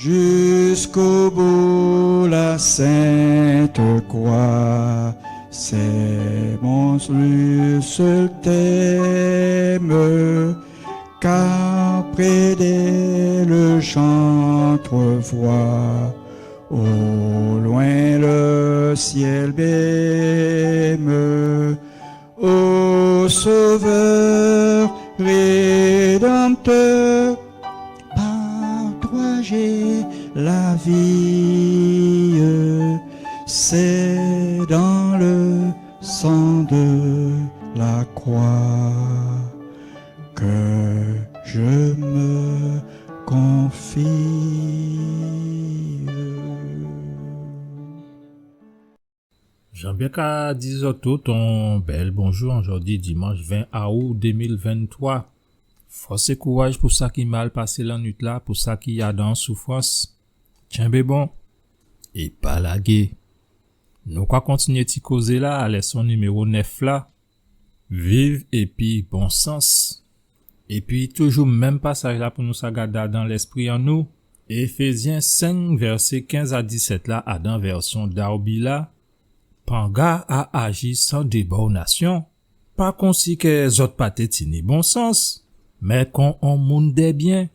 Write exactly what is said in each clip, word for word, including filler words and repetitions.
Jusqu'au bout la sainte croix, c'est mon seul thème, car près d'elle j'entrevois au loin le ciel même. Ô Sauveur rédempteur, par toi j'ai la vie, c'est dans le sang de la croix que je me confie. Jan byen ka di zòt tout on bèl bonjou, jòdi dimanch ven aou dé mil venntwa. Fòs é kouraj pou sa ki mal pasé lannuit-la, pou sa ki adan soufrans. Tjenbé bon é pa lagé. Nou ka kontinyé ti kozé-la a lèson niméwo nèf la. Viv épi bon sans. Épi toujou menm pasaj-la pou nou sa gadé adan lèspri an nou, Éfézyen senk, vèsé kenz a disèt la, adan vèsyon Darby la, pangad a aji san débònasyon, pa konsi kè zòt pa té tini bon sans, mé kon on moun dè byen,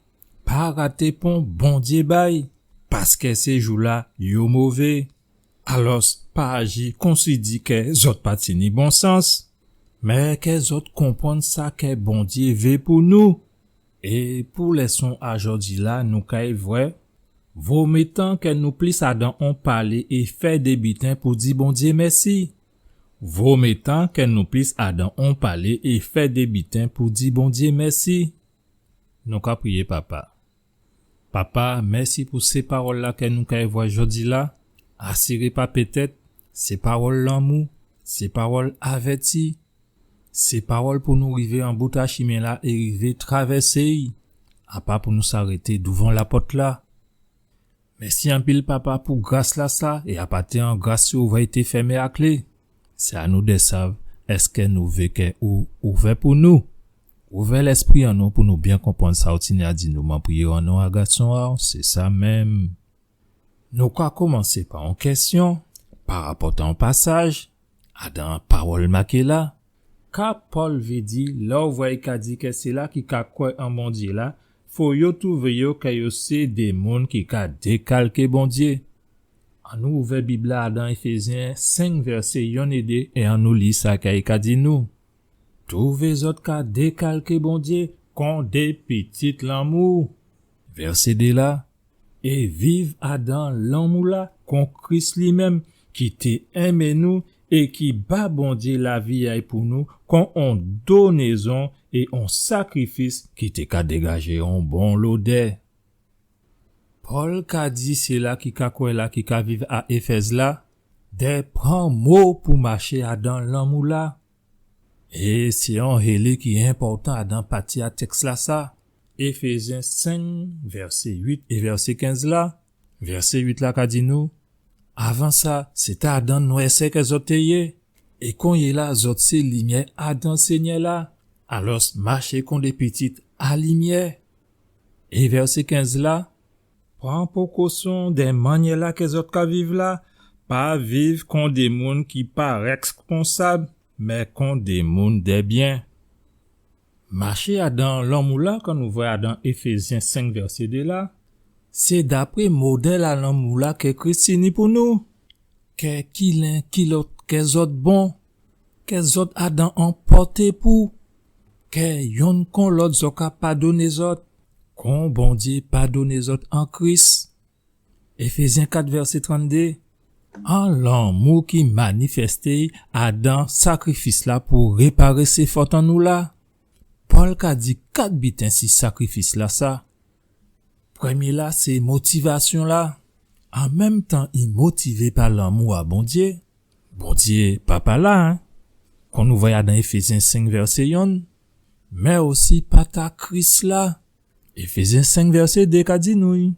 pa raté pon Bondyé bay, paskè sé jou-la yo mové. Alòs, pa aji konsi di kè zòt pa tini bon sans, mé kè zòt konprann sa kè Bondyé vé pou nou. É pou lèson a jòdi-la, nou kay vwè, vo métan kè nou plis adan on palé é fè dé biten pou di Bondyé mèsi. Vo métan kè nou plis adan on palé é fè dé biten pou di Bondyé mèsi. Nou ka priyé, Papa. Papa, mèsi pou sé pawòl-la kè nou kay vwè jòdi-la. Asiré pa pétèt, sé pawòl lanmou, sé pawòl avèti, sé pawòl pou nou rivé an bout a chimen-la é rivé travèsé'y, apa pou nou sa rété douvan lapòt-la. Mèsi anpil, Papa, pou gras-lasa, é apati an gras yo ouvè té fèmé a klé. Sé a nou dè sav, èskè nou vé kè ou ouvè pou nou. Ouvè lèspri an nou pou nou byen konprann sa ou tini a di nou. Mwen priyé an non a gason a'w, sé sa menm. Nou ka komansé pa on kèsyon, pa rapòt a on pasaj, adan pawòl maké la. Ka Pòl vé di, lè ou vwè i ka di kè sila ki ka kwè an Bondyé la, fo yo touvé yo kè yo sé dé moun ki ka dékalké Bondyé. Annou ouvè Bib-la adan Éfézyen senk, vèsé yonn é dé, é annou li sa kè i ka di nou. Touvé zòt ka dékalké Bondyé kon dé pitit lanmou. Vèsé dé la, é viv adan lanmou-la, kon Kris li menm, ki té enmé nou é ki ba Bondyé lavi a'y pou nou, kon on donézon é on sakrifis ki té ka dégajé on bon lodè. Pòl ka di sila ki ka kwè la, ki ka viv a Éfèz la, dè pran mo pou maché adan lanmou-la. É sé on hélé ki enpòtan adan pati a tèks-lasa, Éfézyen senk, vèsé uit é vèsé kenz la. Vèsé uit la ka di nou, avan sa, sé té adan nwèsè kè zòt té yé, é konyéla zòt sé limyè adan Sényè-la. Alòs, maché kon dé pitit a limyè. É vèsé kenz la, pran pokosyon dè mannyè-la kè zòt ka viv la, pa viv kon dé moun ki pa rèsponsab, mé kon dé moun dè byen. Maché adan lanmou-la, kan nou vwè adan Éfézyen senk vèsé dé la, sé dapré modèl a lanmou-la kè Kris tini pou nou. Kè kilen kilòt kè zòt bon, kè zòt adan on pòté pou, kè yonn kon lòt zòt ka padonné zòt, kon Bondyé padonné zòt an Kris. Éfézyen kat vèsé tranndé, an lanmou ki manifèsté adan sakrifis-la pou réparé sé fòt an nou la. Pòl ka di kat biten si sakrifis-lasa. Prèmyé-la sé motivasyon-la. An menm tan i motivé pa lanmou a Bondyé. Bondyé Papa-la, en. Kon nou vwè adan Éfézyen senk vèsé yonn, mé osi pa ta Kris-la. Éfézyen senk vèsé dé ka di nou, wi.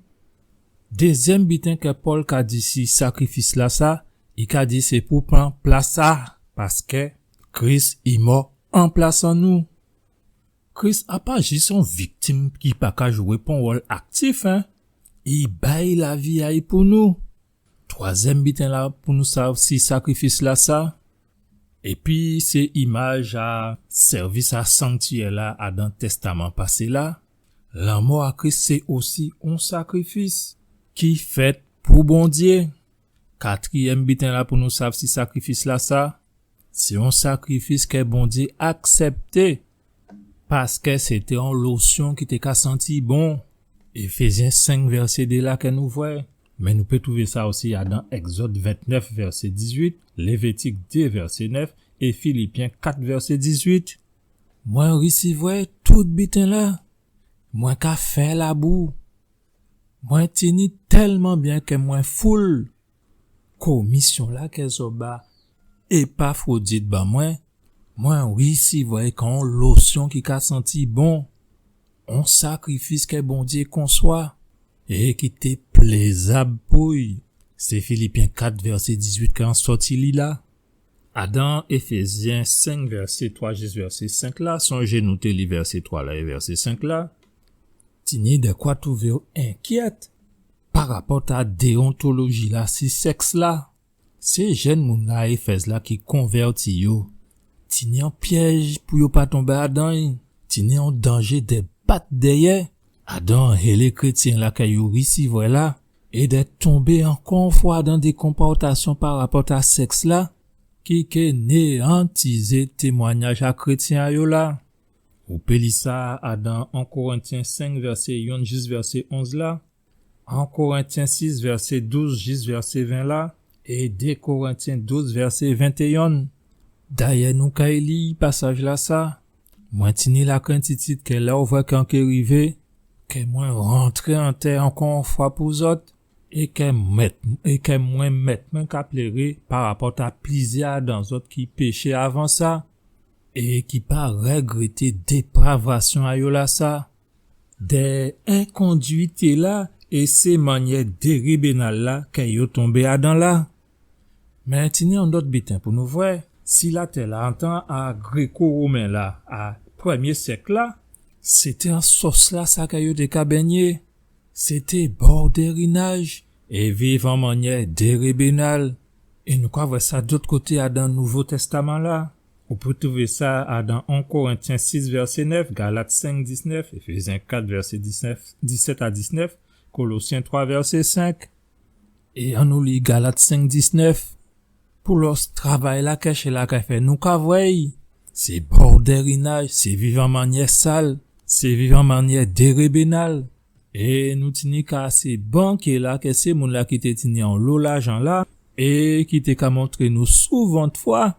Dézyèm biten kè Pòl ka di si sakrifis-lasa, i ka di sé pou pran plas-la, paskè Kris i mò an plas an nou. Kris a pa jis on viktim ki pa ka jwé pon wòl aktif, en. I bay lavi a'y pou nou. Twazyèm biten-la pou nou sav si sakrifis-lasa, épi sé imaj a sèvis a sanktyè-la adan Tèstaman Pasé-la, lanmò a Kris sé osi on sakrifis ki fèt pou Bondyé. Katriyèm biten-la pou nou sav si sakrifis-lasa, sé on sakrifis kè Bondyé aksèpté, paskè sété on losyon ki té ka santi bon. Éfézyen senk vèsé dé la kè nou vwè, mé nou pé twouvé sa osi adan Ègzòd ventnèf vèsé dizuit, Lévitik dé vèsé nèf é Filipyen kat vèsé dizuit. Mwen risivwè tout biten-la. Mwen ka fè labou. Mwen tini tèlman byen kè mwen foul. Komisyon-la kè zòt ba Épafwodit ban mwen, mwen risivwè'y kon on losyon ki ka santi bon, on sakrifis kè Bondyé konswa é ki té plézab pou'y. Sé Filipyen kat vèsé dizuit kè an sòti li la. Adan Éfézyen senk vèsé twa jis vèsé senk la, sonjé nou té li vèsé twa la é vèsé senk la. Tini dèkwa twouvé'w enkyèt parapòt a déontoloji-la si sèks-la. Sé jenn moun-la Éfèz la ki konvèti yo. Tini on pyèj pou yo pa tonbé adan'y. Tini on danjé dè bat dèyè. Adan hélé krétyen-la kè yo risivwè la, é dè tonbé ankò on fwa dan dé konpòtasyon parapòt a sèks-la, ki ké néyantizé témwanyaj a krétyen a yo la. Ou pé li sa adan en Korentyen senk vèsé yonn jis vèsé onz la, en Korentyen sis vèsé douz jis vèsé ven la, é dé Korentyen douz vèsé ventéyonn. Dayè nou kay li pasaj-lasa. Mwen tini lakrent itit kè lè ou vwè kè an ké rivé, kè mwen rantré an tè ankò on fwa pou zòt, é kè mèt, é kè mwen mèt mwen ka pléré parapòt a plizyè adan zòt ki péché avan sa, é ki pa règrété dépravasyon a yo lasa, dè enkonduité-la é sé mannyè dérébénal la kè yo tonbé adan la. Mé tini on dòt biten pou nou vwè, si latè-la an tan a gréko-women la, a prèmyé syèk la, sété an sòs-lasa kè yo té ka bengné. Sété bòdèrinaj é viv an mannyè dérébénal. É nou ka vwè sa dòt koté adan Nouvo Tèstaman la. Ou pé twouvé sa adan en Korentyen sis vèsé nèf, Galat senk disnèf, Éfézyen kat vèsé disnèf, disèt a disnèf, Kolosyen twa vèsé senk. É annou li Galat senk disnèf. Pou lòs travay-la kè chè-la ka fè, nou ka vwè'y. Sé bòdèrinaj, sé viv an mannyè sal, sé viv an mannyè dérébénal. É nou tini ka sé banké-la kè sé moun-la ki té tini onlo lajan la, é ki té ka montré nou souvantfwa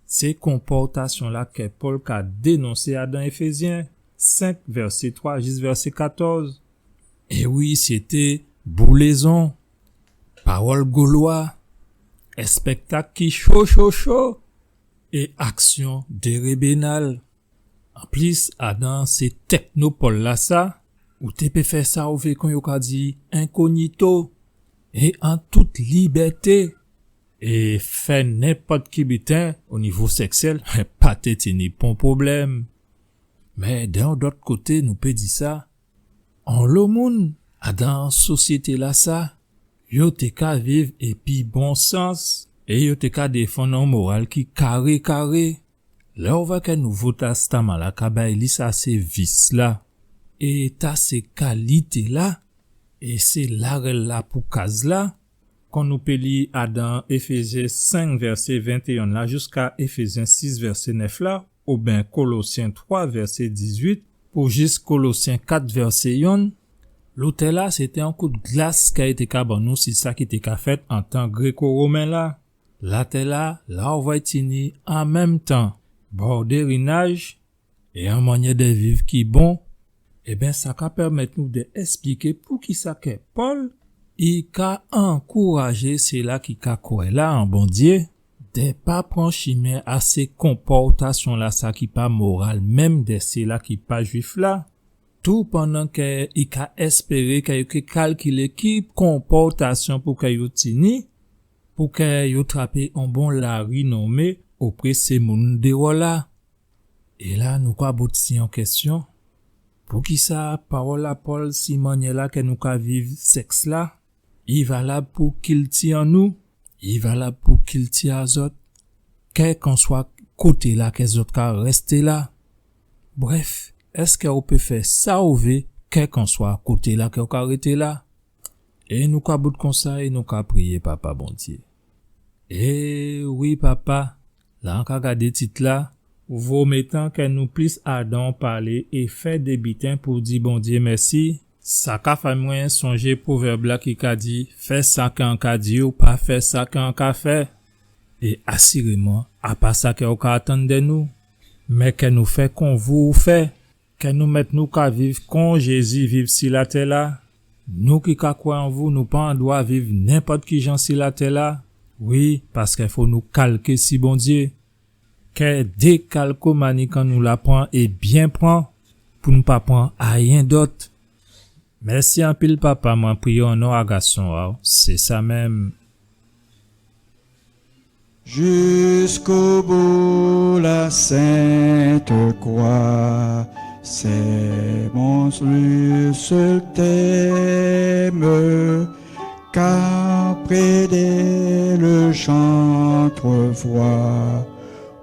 sé konpòtasyon-la kè Pòl ka dénonsé adan Éfézyen senk vèsé twa jis vèsé katòz. É wi, sété boulézon, pawòl golwa, èspèktak ki cho, cho, cho, é aksyon dérébénal. Anplis, adan sé tèknopòl-lasa, ou té pé fè sa ou vé, kon yo ka di, enkognito, é an tout libèté, é fè nenpòt ki biten o nivo sèksyèl, pa té tini pon pwoblèm. Mé dè on dòt koté, nou pé di sa, onlo moun adan sosyété-lasa, yo té ka viv épi bon sans, é yo té ka défann on moral ki karé karé. Lè ou vwè kè Nouvo Tèstaman la ka bay lis a sé vis-la, é ta sé kalité-la, é sé larèl-la pou kaz-la, kon nou pé li adan Éfézyen senk vèsé ventéyonn la jiska Éfézyen sis vèsé nèf la, oben Kolosyen twa vèsé dizuit pou jis Kolosyen kat vèsé yonn, lotè-la sété on kout glas kè i té ka ban nou si sa ki té ka fèt an tan gréko-women la. Latè-la, la ou vwè i tini an menm tan bòdèrinaj é on mannyè dè viv ki bon, ében, sa ka pèmèt nou dè èspliké poukisa kè Pòl i ka ankourajé sila ki ka kwè la an Bondyé dè pa pran chimen a sé konpòtasyon-lasa ki pa moral menm dè sila ki pa Jwif la, tou pandan kè i ka èspéré kè yo ké kalkilé ki konpòtasyon pou kè yo tini, pou kè yo trapé on bon larinomé oprè sé moun déwò la. É la, nou ka bout si on kèsyon. Poukisa pawòl a Pòl si mannyè-la kè nou ka viv sèks-la, i valab pou kilti an nou, i valab pou kilti a zòt, kèlkanswa koté-la kè zòt ka rèsté la. Brèf, èskè ou pé fè sa ou vé, kèlkanswa koté-la kè ou ka rété la? É nou ka bout konsa é nou ka priyé Papa Bondyé. É wi, Papa, la an ka gadé tit-la, vo métan kè nou plis adan palé é fè dé biten pou di Bondyé mèsi, sa ka fè mwen sonjé pwovèb-la ki ka di, fè sa kè an ka di'w, pa fè sa kè an ka fè. É asiréman, a pa sa kè ou ka atann dè nou, mé kè nou fè kon vou ou fè. Kè nou mèt nou ka viv kon Jézi viv si latè-la. Nou ki ka kwè an vou, nou pa an dwa viv nenpòt ki jan si latè-la. Wi, paskè fò nou kalké si Bondyé. Kè dékalkomani kan nou la pran é byen pran, pou nou pa pran ayen dòt. Mèsi anpil, Papa, mwen priyé o non a Gason a'w, sé sa menm. Jusqu'au bout la sainte croix, c'est mon seul thème, car près d'elle j'entrevois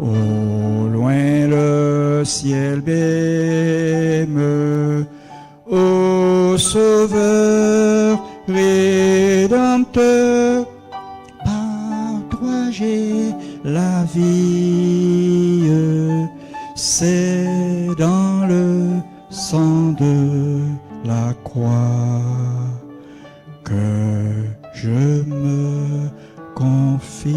au loin le ciel même. Ô Sauveur rédempteur, par toi j'ai la vie, c'est dans le sang de la croix que je me confie.